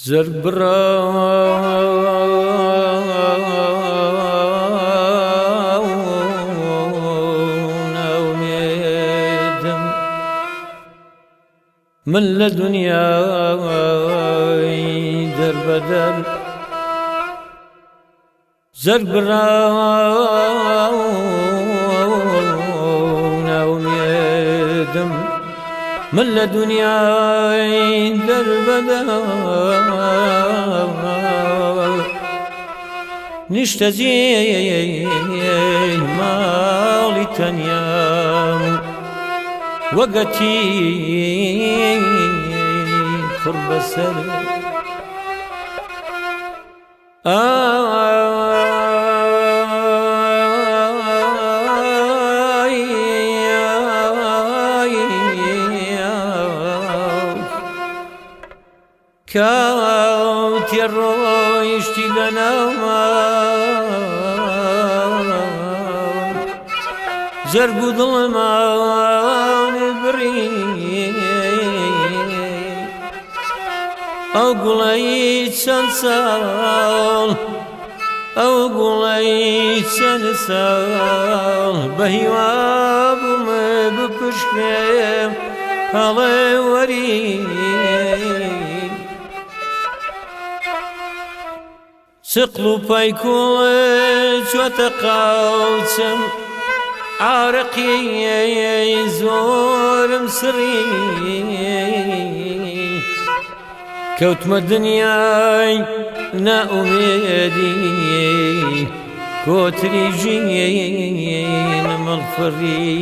زەربڕاو ناومێدم من لە دنیای دەربەدەر زەربڕاو ناومێدم من لە دنیای دەربەدەر نیشتەجێی ماڵی تەنیام وەگەتی خڕ بەسەر کاوتێ ڕۆیشتی لە ناوما زەرگ و دڵمان بڕی ئەو گوڵەی چەند ساڵ ئەو گوڵەی چەند ساڵ بە هیوا بووم بپشکێم هەڵێ وەری سقڵ و پایکۆڵ چۆتە قاوچم عارەقی زۆرم سڕی کەوتمە دنیای نائومێدی کۆتری ژینم هەڵفڕی.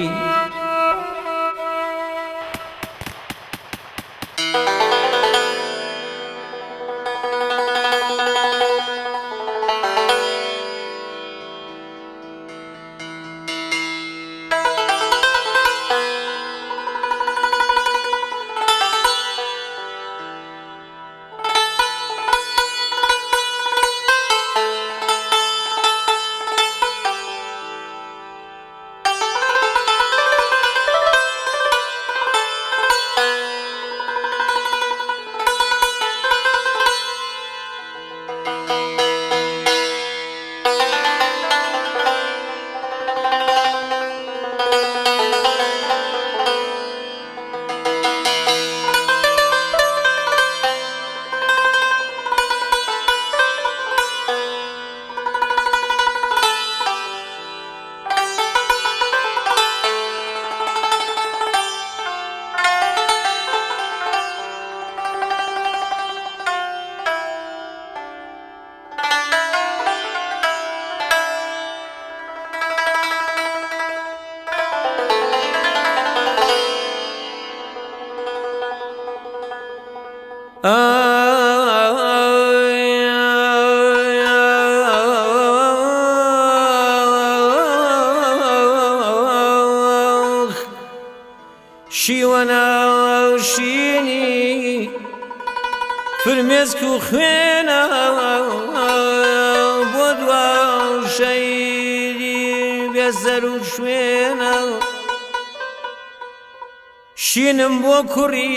شیوەناوشینی فرمێسک و خوێنە بۆ دوا شەیدی بێسەر و شوێنە شینم بۆ کوڕی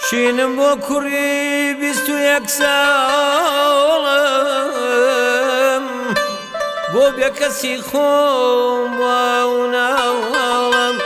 شینم بۆ کوڕی 21 ساڵم بۆ بێکەسی خۆم واوناڵم.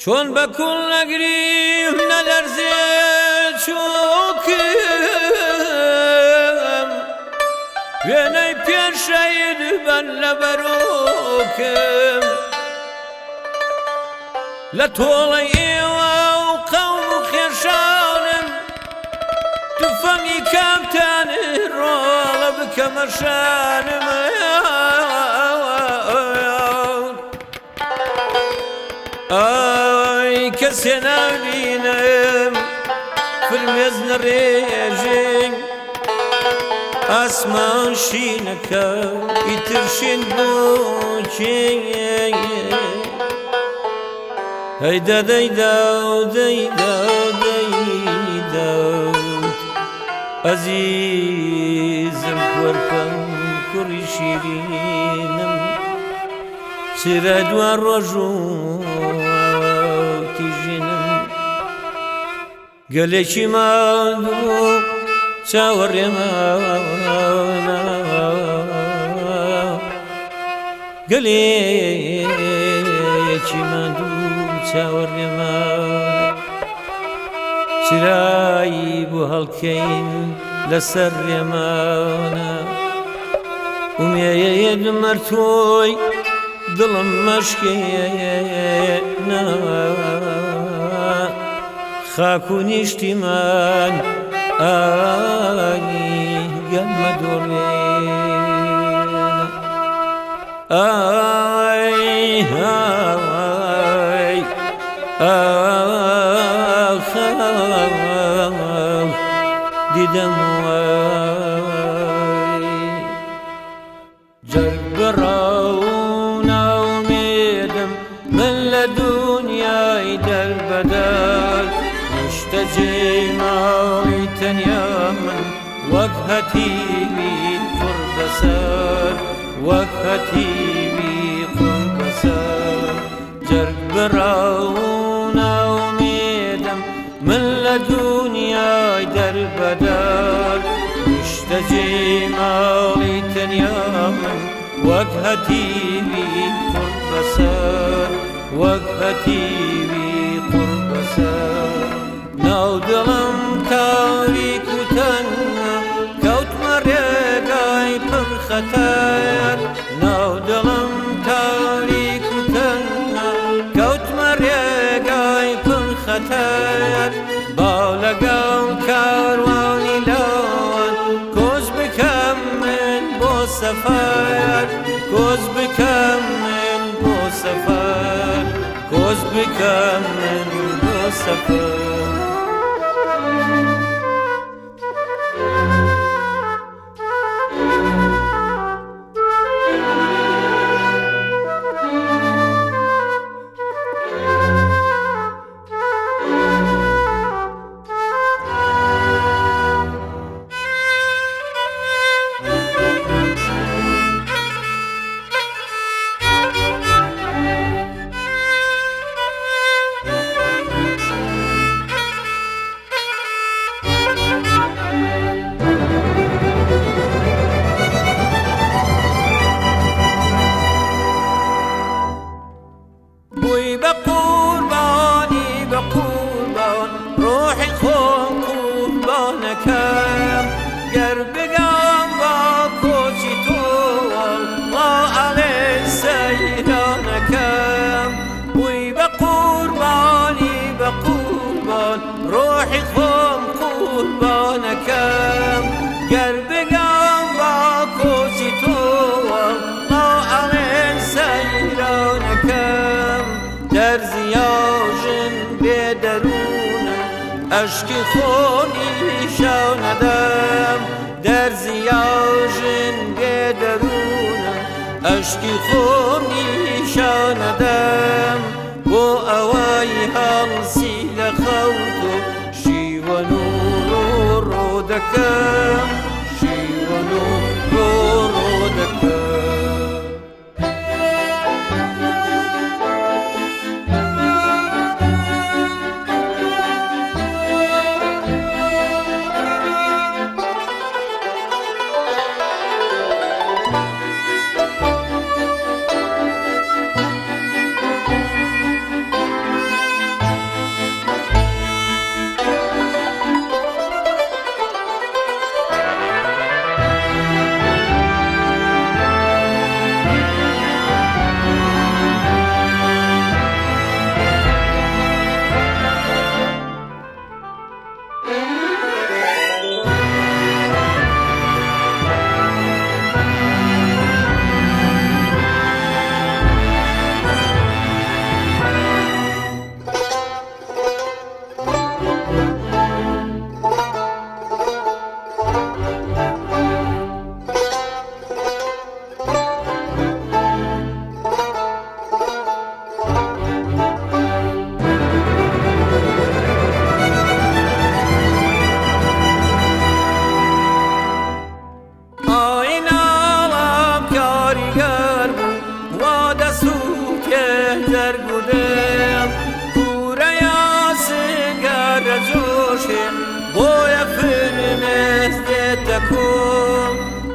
چۆن بە کوڵ نەگریم نەلەرزێ چۆکم وێنەی پێشەید بەن لە بەرۆکم. لە تۆڵەی ئێوە و قەوم و خێشانم تفەنگی کامتان ڕۆڵە بکەمە شانم. ئای کەسێ نابینم فرمێز نەڕێژێ، ئاسمان شینەکە ئیتر شین بۆ کێ؟ هەیدا دەیدا و دەیدا و دەیدا، ئەزیزم کۆرپەم کوڕی شیرینم، چرا دوا ڕۆژ و تیژینم، گەلێکی ماندوو چاوەڕێمانە، گەلێکی ماندوو چاوەڕێمانە، چرایی بۆ هەڵکەین لەسەر ڕێمانە. ئومێد مەرتۆی دڵم مەشکێنە، خاک و نیشتیمان ئای گەلمە دۆڕێنە. ئای های ئاخ دیدەم وای جەرگ بڕاو ناومێدم من لە دونیای دەربەدەر، نیشتەجێی ماڵی تەنیا من وەک هەتیوی قوڕ بەسەر، وەک هەتیوی قوڕ بەسەر. جەرگ بڕاو ناومێدم من لە دونیای دەربەدەر، نیشتەجێی ماڵی تەنیا من وەک هەتیوی قوڕ بەسەر، وەک هەتیوی قوڕ بەسەر. ناو دڵم تاریک و تەنگە، کەوتمە ڕێگای پڕ خەتەر، ناو دڵم تاریک و تەنگە، کەوتمە ڕێگای پڕ خەتەر، با لەگەڵ کاروانی لاوان کۆچ بکەم من بۆ سەفەر، کۆچ بکەم من بۆ سەفەر، کۆچ بکەم من بۆ سەفەر. بووی بە قوربانی بە قوربان ڕۆحی خۆم قوربانەکەم، گەر بگام با کۆچی تۆ وەڵڵا ئەڵێ سەیرانەکەم. بووی بە قوربانی بە قوربان ڕۆحی خۆم قوربانەکەم، گەر بگام با کۆچی تۆ وەڵڵا ئەڵێ سەیرانەکەم. دەرزیاژن بێ دەروونم ئەشکی خۆنی شاو نەدەم، دەرزیاژن بێ دەروونم ئەشکی خۆنی شاو نەدەم، بۆ ئەوەی هەڵسی لە خەوت و شیوەن و ڕۆ دەکەم، شیوەن و ڕۆ دەکەم.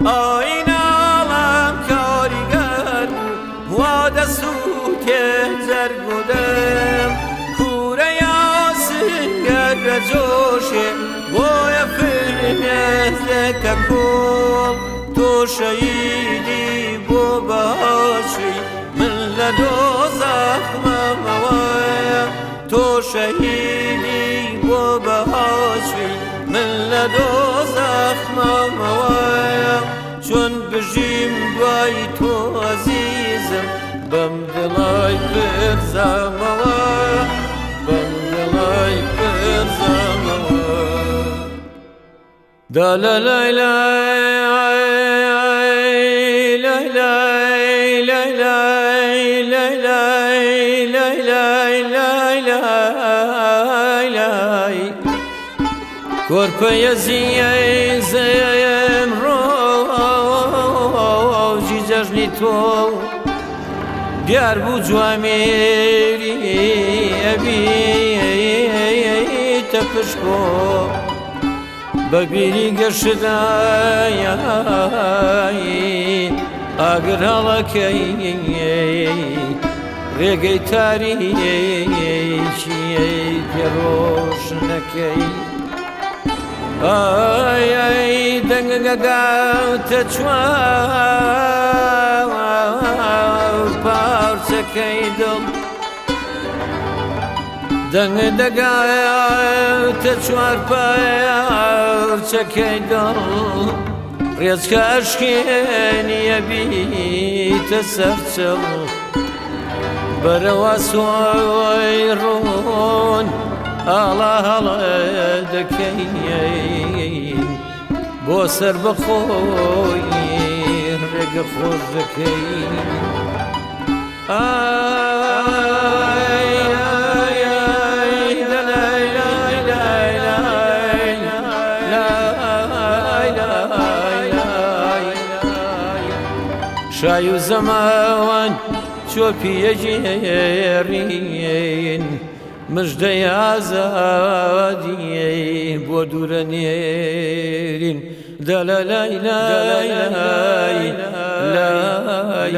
ئای ناڵم کاریگەر بوو وا دەسووتێ جەرگ و دەم کوورە یاسنگەر دەجۆشێ بۆیە فرمێس دێتە کۆڵ تۆ شەهیدی بۆ باشی من لە دۆزەخ مامەوە تۆ شەهیدی بۆ بەهاشی من لە دۆزەخ مامەوە چۆن بژیم دوای تۆ ئەزیزم بەم دڵای پرزامەوە بەم دڵای پرزامەوە دا لە لای لای لای لای لای لای لای لای لای لای لای لای کۆرپەیە زیەی زەیەم ڕۆژی جەژنی تۆ دیار بوو جوامێری ئەبیتە پشکۆ بە بیری گەشتدایە ئاگر هەڵەکەی ڕێگەی تاریکی پێڕۆشنەکەی ئای ئای دەنگەگاتە چوار پارچەکەی دڵ دەنگ دەگاتە چوار پارچەکەی دڵ ڕێچکە ئەشکێنیە بیتە سەرچڵ بەرەوە سۆی ڕۆن ئاڵا هەڵە دەکەین بۆ سەر بەخۆی ڕێگە خۆش دەکەین ئای ئای ئای لای لای لای لای لای لای لای شای و زەماوان چۆپی یەگێڕین مژدەی ئازادی بۆ دوورە نێرین دە لە لای لای لای لای